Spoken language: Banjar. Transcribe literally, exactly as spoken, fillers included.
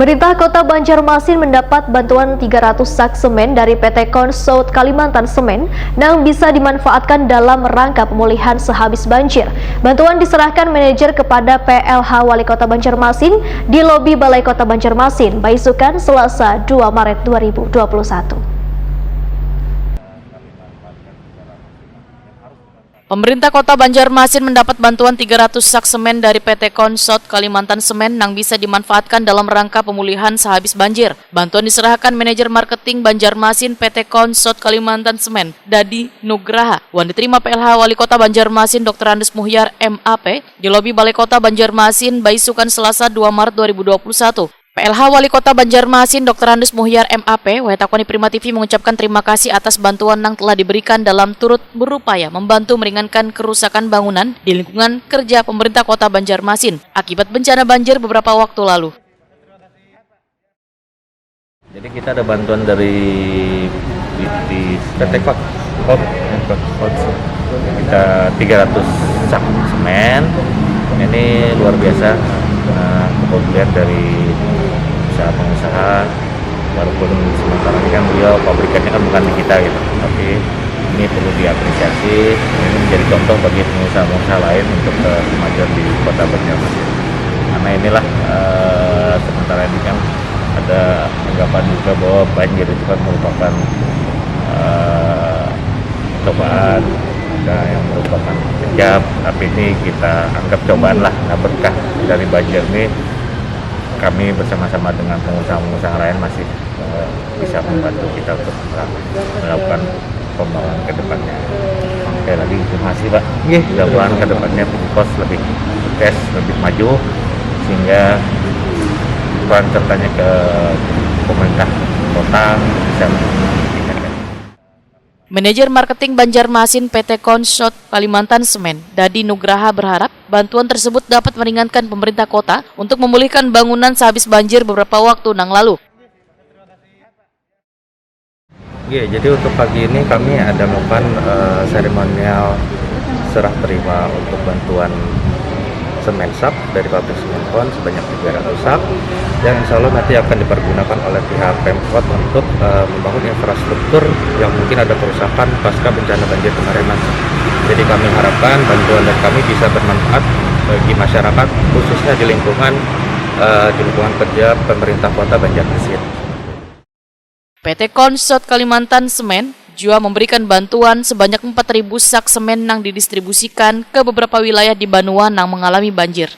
Pemerintah Kota Banjarmasin mendapat bantuan tiga ratus sak semen dari P T Consult Kalimantan Semen nang bisa dimanfaatkan dalam rangka pemulihan sehabis banjir. Bantuan diserahkan manajer kepada P L H Wali Kota Banjarmasin di lobi Balai Kota Banjarmasin, baisukan Selasa dua Maret dua ribu dua puluh satu. Pemerintah Kota Banjarmasin mendapat bantuan tiga ratus sak semen dari P T Consult Kalimantan Semen nang bisa dimanfaatkan dalam rangka pemulihan sehabis banjir. Bantuan diserahkan Manajer Marketing Banjarmasin P T Consult Kalimantan Semen, Dadi Nugraha, wan diterima P L H Wali Kota Banjarmasin Doktor Andes Muhyar M A P di lobi Balai Kota Banjarmasin, baisukan Selasa dua Maret dua ribu dua puluh satu. P L H Wali Kota Banjarmasin Doktor Andes Muhyar M A P, wayah takuni Prima T V mengucapkan terima kasih atas bantuan yang telah diberikan dalam turut berupaya membantu meringankan kerusakan bangunan di lingkungan kerja pemerintah Kota Banjarmasin akibat bencana banjir beberapa waktu lalu. Jadi kita ada bantuan dari B T P T Semen. P T Kod. Kod. Kod. Kita tiga ratus sak semen. Ini luar biasa. Nah, kepedulian dari usaha pengusaha, walaupun sementara ini kan beliau pabrikannya kan bukan di kita gitu, tapi ini perlu diapresiasi. Ini menjadi contoh bagi pengusaha-pengusaha lain untuk ke kemajuan di Kota Banjarmasin. Karena inilah eh, sementara ini kan ada anggapan juga bahwa banjir itu kan merupakan eh, cobaan, ada yang merupakan kejam, tapi ini kita anggap cobaan lah. Nah, berkah dari banjir ini kami bersama-sama dengan pengusaha-pengusaha lain masih eh, bisa membantu kita untuk melakukan pembangunan ke depannya. Sekali lagi terima kasih, Pak. Nggih. Mudah-mudahan ke depannya P T Kos lebih sukses, lebih maju, sehingga peran sertanya ke pemerintah kota bisa meningkatkan. Manajer Marketing Banjarmasin P T Consult Kalimantan Semen, Dadi Nugraha, berharap bantuan tersebut dapat meringankan pemerintah kota untuk memulihkan bangunan sehabis banjir beberapa waktu nang lalu. Oke, jadi untuk pagi ini kami ada melakukan eh, seremonial serah terima untuk bantuan semen sak dari pabrik Semen Pon sebanyak tiga ratus sak, yang insya Allah nanti akan dipergunakan oleh pihak Pemkot untuk eh, membangun infrastruktur yang mungkin ada kerusakan pasca bencana banjir kemarin, Mas. Jadi kami harapkan bantuan dari kami bisa bermanfaat bagi masyarakat, khususnya di lingkungan eh, di lingkungan kerja pemerintah Kota Banjarmasin. P T Consult Kalimantan Semen jua memberikan bantuan sebanyak empat ribu sak semen nang didistribusikan ke beberapa wilayah di banua nang mengalami banjir.